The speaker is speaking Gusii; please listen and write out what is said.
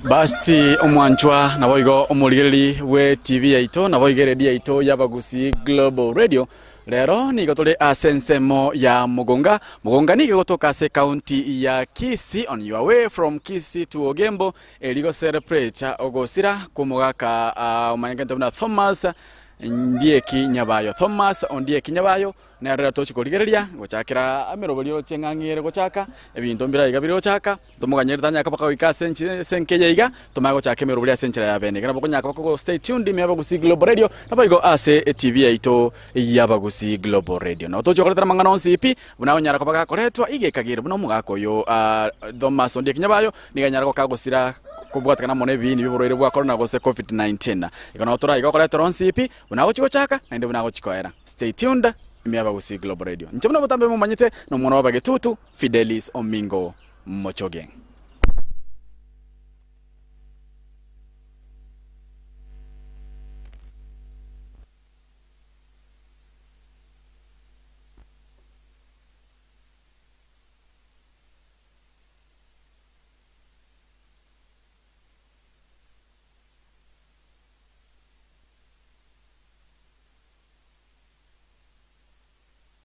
Basi omwanchwa naboigo omorigereri bwe TV yaito naboigo eredio yaito y'Abagusii Global Radio rero nigo tore ase ensemo ya Mugunga. Mugunga nigo egotoka ase ekaunti ya Kisii on your way from Kisii to Ogembo eri go celebrate ogosira kw'omogaka ah, omanyekente buna Thomas Ndieki Nyabayo. Thomas Ondieki Nyabayo Nero tochia korigereria gochakera emeroberio ching'ang'i ere gochaka, ebinto mbire aiga bire gochaka, tomoganyerete anyare koba kagoika ase enchi ase enka eye iga, tomanye gochaka emeroberio ase enchera ya bene. Iga nabo okonyara koba kogo stay tuned ime y'Abagusii Global Radio, naboigo ase etv yaito y'Abagusii Global Radio. Nabo tochia gokoretera amang'ana onsi pi, buna onyara koba gakoretwa iga ekagera buna omogaka oyo Thomas Ondieki Nyabayo, nigo anyare goka gosira kobwatekana amo nebiini bi'oborwaire bwa korona gose Covid-19. Igo nabo toraiga gokoretera onsi pi, Buna agochia gochaka, naende buna agochia koera. Stay tuned ime y'Abagusii Global Radio. Inche buna botambe momanyete, nomwana w'Abagetutu, Fidelis Omingo Mochoge.